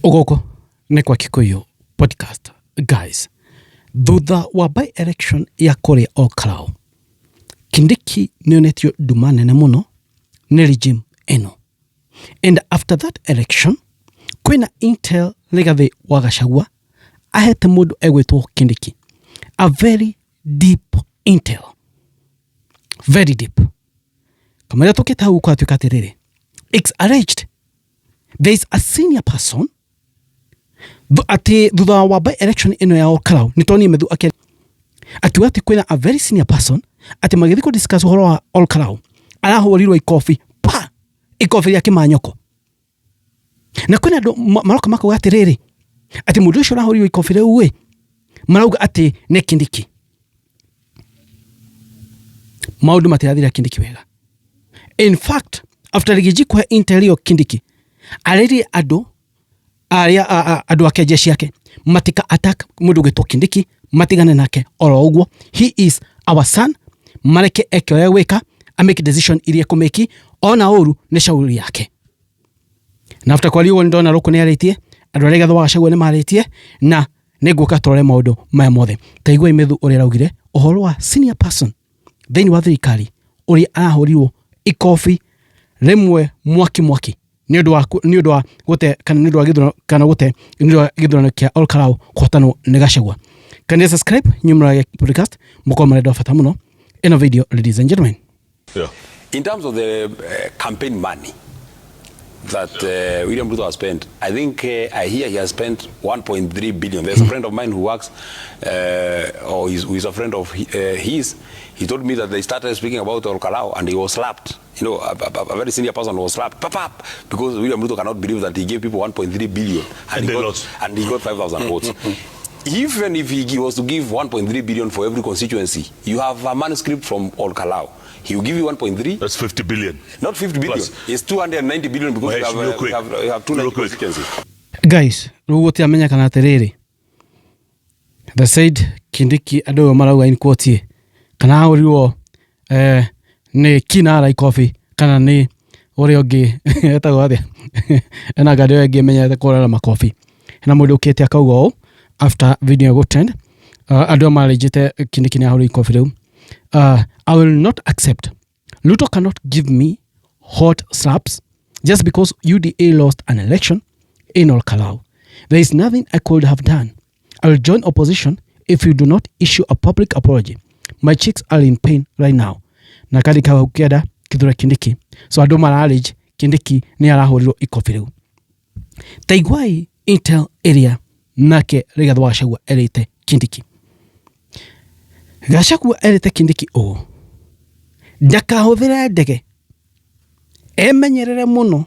Gũkũ nĩ kwa Kikuyu podcast. Guys, thutha wa by election ya kũrĩa Olkalau, Kindiki nĩonetio nduma nene mũno nĩ regime ĩno. And after that election, kwĩna intel Rigathĩ wa Gachagua ahete mũndũ egwĩtwo Kindiki a very deep intel, very deep. Kamũira tũkĩte hau kũratuĩka atĩrĩrĩ, it's alleged there is a senior person atĩ thutha wa by election ĩno ya Olkalau nĩ tuonire Methu akiuga atĩ kwĩna a very senior person atĩ magĩthiĩ kũ discuss ũhoro wa Olkalau arahũrirwo ikobi pa ikobi rĩa kĩmanyoko, na kwĩna andũ maroka makauga atĩrĩrĩ, atĩ mũndũ ũcio ũrahũrirwo ikobi rĩu ĩ marauga atĩ nĩ Kindiki. Maũndũ matirathira Kindiki wega. In fact, after Riggy G kũhe intel ĩyo, Kindiki arĩrie andũ arĩa andũ ake, jeshi yake, matika attack mũndũ ũgwĩtwo Kindiki, matigane nake oro ũguo. He is our son, mareke eke ũrĩa gwĩka, amake decision iria ekũmĩki, ona ũru nĩ shauri yake. Na after kwaria ũguo, nĩndona Rũkũ nĩ arĩtie, andũ arĩa Rigathĩ wa Gachagua nĩ marĩtie, na nĩ ngũka tũrore maũndũ maya mothe. Ta iguai Methu ũrĩa araugire ũhoro wa senior person thĩinĩ wa thirikari ũrĩa arahũrirwo ikobi rĩmwe mwaki mwaki nĩ ũndũ wa gũte kana nĩ ũndũ wa gĩthurano kana gũte nĩ ũndũ wa gĩthurano kĩa Olkalau kũhotanwo nĩ Gachagua. Kindly subscribe Nyumra podcast mũkorwo marenda bata mũno ĩno video, ladies and gentlemen. Yeah. In terms of the campaign money that William Ruto has spent, I think I hear he has spent 1.3 billion. There's a friend of mine who works, or who is a friend of his. He told me that they started speaking about Olkalau and he was slapped. A very senior person was slapped, pop, pop, because William Ruto cannot believe that he gave people 1.3 billion And he they got, lost. And he got 5,000 votes. Even if he was to give 1.3 billion for every constituency, you have a manuscript from Olkalau. He will give you 1.3. That's 50 billion. Not 50 billion. Plus. It's 290 billion because Mahesh, real quick. we have 290 Real quick. constituencies. Guys, rĩu gũtiramenyekana atĩrĩrĩ, the said Kindiki, andũ aya marauga in quotes, kana ahũrirwo nĩ kinara ikobi kana nĩ ũrĩa ũngĩ etagwo atĩa, ena ngandi ĩyo ĩngĩ ĩmenyete kũrora makobi. Hena mũndũ ũkĩte akauga ũũ after video go trend, andũ aya marĩnjĩte Kindiki nĩ ahũrirwo ikobi rĩu. "I will not accept. Ruto cannot give me hot slaps just because UDA lost an election in Olkalau. There is nothing I could have done. I will join opposition if you do not issue a public apology. My cheeks are in pain right now." Na kandi kau kĩenda Kithure Kindiki. So andũ mararĩnj Kindiki nĩ arahũrirwo ikobi rĩu. Ta iguai intel ĩrĩa nake Rigathĩ wa Gachagua erĩte Kindiki. Gachagua erĩte Kindiki ũũ, ndakahũthĩre ndege, emenyerere mũno,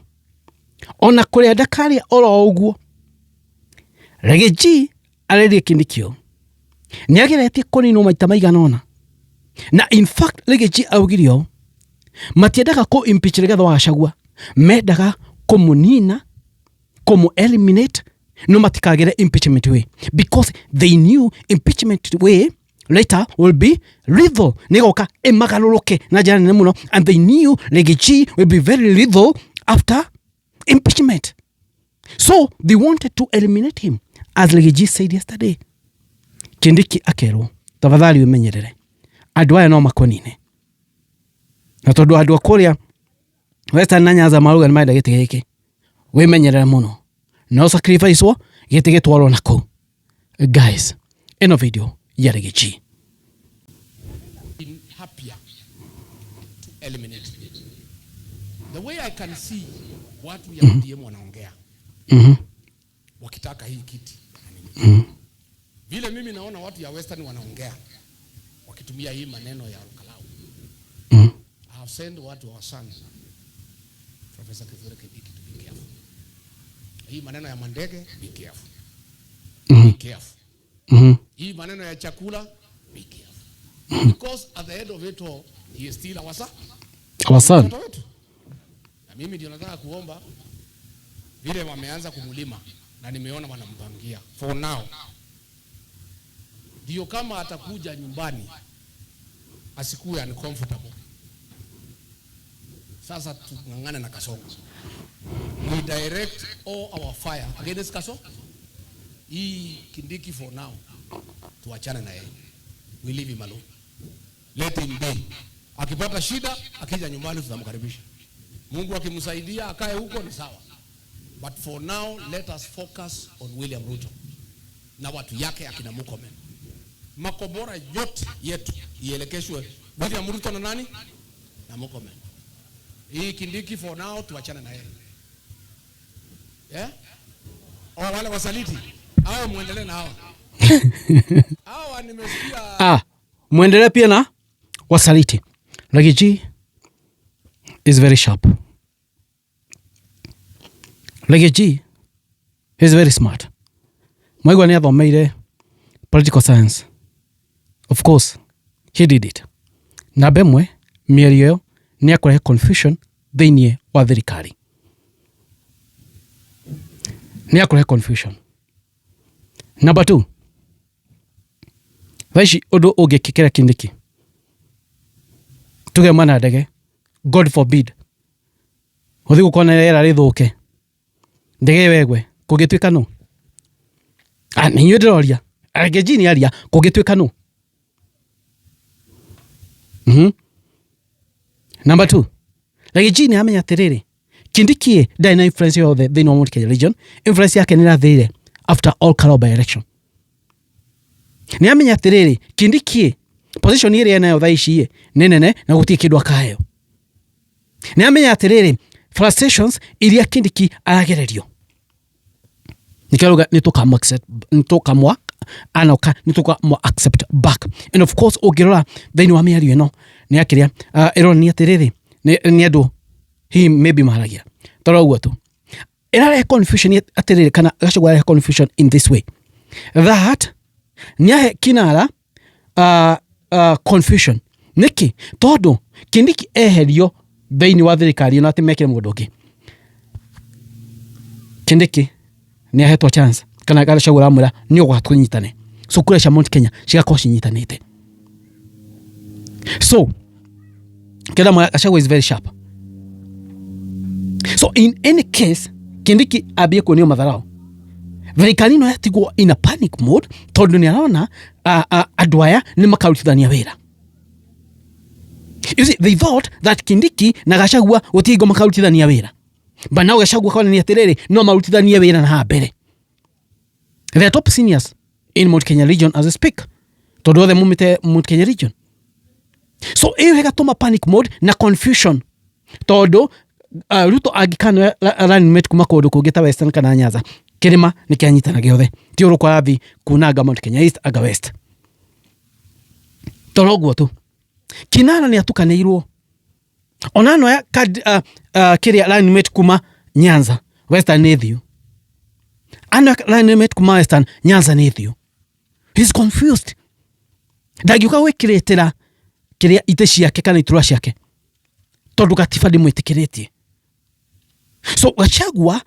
ona kũrĩa ndakarĩa oro ũguo. Riggy G arĩrie Kindiki ũũ nĩ ageretie kũninwo maita maigana ũna, na in fact Riggy G augire ũũ, matiendaga kũ impeach Rigathĩ wa Gachagua, mendaga kũmũnina, kũmũ eliminate, no matikagere impeachment way, because they knew impeachment way later will be lethal, nĩgoka ĩmagarũrũke na njĩra nene mũno, and they knew Riggy G will be very lethal after impeachment, so they wanted to eliminate him. As Riggy G said yesterday, Kindiki akerwo tafadhali wĩmenyerere, andũ aya no makũnine, na tondũ andũ a kũrĩa Western na Nyanza marauga nĩ marenda gĩtĩ gĩkĩ, wĩmenyerere mũno, no sacrifice wo gĩtĩ gĩtwarwo na kũu. Guys, ĩno video ya Riggy G. Been happier to eliminate it. The way I can see watu ya ODM wanaongea wakitaka hii kiti. Vile mimi naona watu ya Western wanaongea wakitumia hii maneno ya Olkalau. I have sent watu wa son Professor Kithure Kindiki to be careful. Hii maneno ya mandege, be careful. Be careful. Hii maneno ya chakula, be careful. Because at the end of it all, he is still our son. Our son. Mtoto wetu. Na mimi ndio nataka kuomba, vile wameanza kumulima na nimeona wanampangia for now, ndio kama atakuja nyumbani asikuwe uncomfortable. Sasa tung'ang'ane na Kasongo. We direct all our fire against Kaso. Hii Kindiki for now, tuachane na yeye. We leave him alone. Let him be. Akipata shida, akija nyumbani tutamkaribisha. Mungu akimsaidia akae huko ni sawa. But for now, let us focus on William Ruto na watu yake akina Murkomen. Makobora yote yetu ielekeshwe William Ruto na nani? Na Murkomen. Hii Kindiki for now tuachane na yeye. Yeah? Oh, wale wasaliti. Hao muendelee na hao. Hawa nimesikia. Ah, muendelee pia na wasaliti. Riggy G is very sharp. Riggy G is very smart. Mwaigua nĩ athomeire political science. Of course, he did it. Namba ĩmwe, mĩario ĩyo nĩ ekũrehe confusion thĩinĩ wa thirikari. Nĩ ekũrehe confusion. Number 2, thaa ici ũndũ ũngĩkĩkĩra Kindiki, tuge mana ndege, God forbid, gũthiĩ gũkorwo na rĩera rĩthũke, ndege ĩyo ĩgwe, kũngĩtuĩka nũ? Ah, nĩ inyuĩ ndĩroria. Riggy G nĩ aria, kũngĩtuĩka nũ? Number 2, Riggy G nĩ amenya atĩrĩrĩ, Kindiki ndarĩ na influence yothe thĩinĩ wa Mount Kenya region, influence yake nĩ ĩrathirire after Ol Kalou by election. Nĩ amenya atĩrĩrĩ, Kindiki position ĩrĩa enayo thaa ici nĩ nene na gũtirĩ kĩndũ akaheo. Nĩ amenya atĩrĩrĩ, frustrations iria Kindiki aragererio. Nĩkĩo arauga nĩ tũkamũ accept, nĩ tũkamwa, anoka, nĩ tũkamũ accept back. And of course ũngĩrora thĩinĩ wa mĩario ĩno nĩ akĩrĩa, ĩronania atĩrĩrĩ, nĩ andũ hihi maybe maragia. Toro ũguo tu. Ĩrarehe confusion atĩrĩrĩ, kana Gachagua ararehe confusion in this way that nĩahe Kinara confusion. Nĩkĩ? Tondũ Kindiki eherio thĩinĩ wa thirikari ĩno atĩ mekĩre mũndũ ũngĩ. Kindiki nĩ ahetwo chance kana Gachagua aramwĩra nĩ ũgũka tũnyitane. So kura cia Mount Kenya cigakorwo cinyitanĩte. So kĩrĩa Gachagua is very sharp. So in any case Kindiki ambie kuonio madharau. Thirikari ĩno yatigwo in a panic mode tondũ nĩ arona andũ aya nĩ makarutithania wĩra. You see, they thought that Kindiki na Gachagua gũtirĩ hingo makarutithania wĩra. But now Gachagua konania atĩrĩrĩ, no marutithanie wĩra na haha mbere. They are top seniors in Mount Kenya region as we speak. Tondũ othe mumĩte Mount Kenya region. So ĩyo ĩgatũma panic mode na confusion. Tondũ Ruto angĩkana running mate kuma kũndũ kũngĩ ta Western kana Nyanza, kĩrĩma nĩ kĩanyitana gĩothe. Ti ũrũkũ arathiĩ kunanga Mount Kenya East anga West. Toro ũguo tu. Kinara nĩ atukanĩirwo. Ona no ya kĩrĩa running mate kuma Nyanza, Western nĩ thiũ. Ano running mate kuma Western, Nyanza nĩ thiũ. He's confused. Ndangĩũka gwĩkĩrĩtĩra kĩrĩa itĩ ciake kana iturwa ciake. Tondũ gatiba ndĩmwĩtĩkĩrĩtie. So Gachagua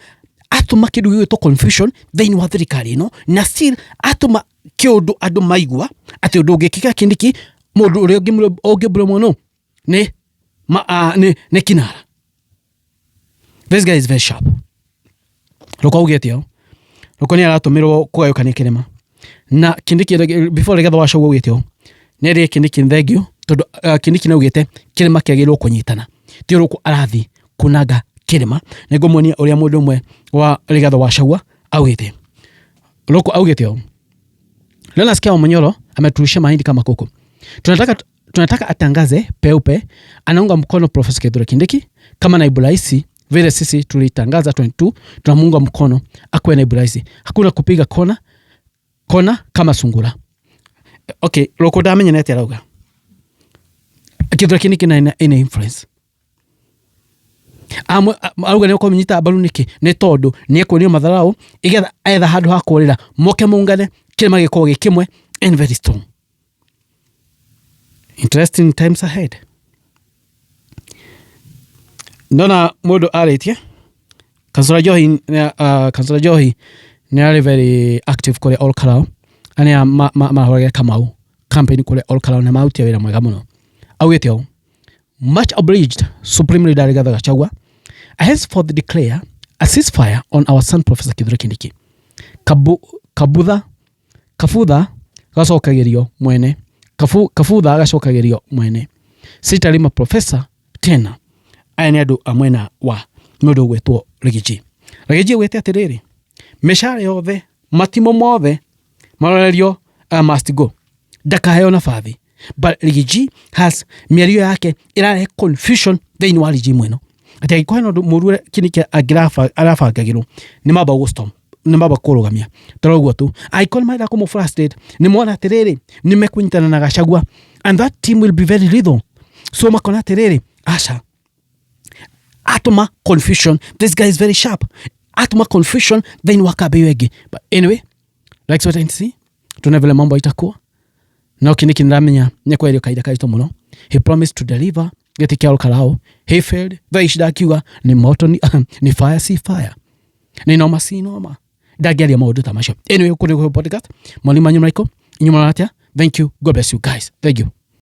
atũma kĩndũ gĩgwĩtwo confusion thĩinĩ wa thirikari ĩno, na still atũma kĩũndũ andũ maigua atĩ ũndũ ũngĩkĩka Kindiki, mũndũ ũrĩa ũngĩmbũrwo mũno nĩ Kinara. This guy is very sharp. Rũkũ augĩte ũũ. Rũkũ nĩ aratũmĩrwo kũgayũkania kĩrĩma. Na Kindiki, before Rigathĩ wa Gachagua augĩte ũũ, nĩ erire Kindiki nĩ thengiũ, tondũ Kindiki nĩ augĩte kĩrĩma kĩagĩrĩirwo kũnyitana. Ti Rũkũ arathiĩ kunanga kĩrĩma. Nĩ ngũmuonia ũrĩa mũndũ ũmwe wa Rigathĩ wa Gachagua augĩte. Rũkũ augĩte ũũ. Leo nasikia Wamunyoro ameturushia mahindi kama kuku. Tunataka atangaze peupe anaunga mkono Profesa Kithure Kindiki kama naibu rais, vile sisi tulitangaza 22 tunamuunga mkono akuwe naibu rais. Hakuna kupiga kona kama sungura. Okay, Rũkũ ndamenya nĩ atĩa arauga. Kithure Kindiki na ina influence. Arauga nĩ ũkũmũnyita mbaru nĩkĩ? Nĩ tondũ nĩ ekuonio matharau, igetha etha handũ ha kũrĩra, moke mũngane, kĩrĩma gĩkorwo gĩ kĩmwe and very strong. Interesting times ahead. Ndona mũndũ arĩtie Kansura Johi, Kansura Johi nĩ arĩ very active kũrĩa Ol Kalou. Arĩa marahũragĩra Kamau campaign kũrĩa Ol Kalou na marutia wĩra mwega mũno. Augĩte ũũ, much obliged Supreme Leader Rigathi Gachagua, I henceforth declare A ceasefire on our son Professor Kithure Kindiki. Kabu, kabutha kabutha gacokagĩrio mwene. Kabutha gacokagĩrio mwene. Sitalima professor tena. Aya nĩ andũ a mwena wa mũndũ ũgwĩtwo Rigiji. Rigiji augĩte atĩrĩrĩ, mĩcara yothe, matimo mothe marorerio must go. Ndakaheo nabathi. But Rigiji has mĩario yake ĩrarehe confusion thĩinĩ wa regime ĩno. Atĩ angĩkorwo hena ũndũ mũru Kindiki arabangagĩrwo nĩ mamba gũ stop, nĩ mamba kũrũgamia. Toro ũguo tu. Angĩkorwo nĩ marenda kũmũ frustrate, nĩ mona atĩrĩrĩ, nĩ mekũnyitana na Gachagua and that team will be very lethal. So makona atĩrĩrĩ, aca atũma confusion, this guy is very sharp, atũma confusion thĩinĩ wa kambi ĩyo ĩngĩ. But anyway, let's wait and see, tuone vile mambo itakuwa. No Kindiki nĩndamenya nĩ kwerio kahinda karitũ mũno. He promised to deliver gĩtĩ kĩa Olkalou, he failed. Thaa ici ndakiuga nĩ moto ni, ni fire si fire, nĩ noma si noma, ndangĩaria maũndũ ta macio. Anyway, gũkũ nĩ podcast mwalimu manyu Michael, inyuĩ mũrona atĩa? Thank you, God bless you guys, thank you.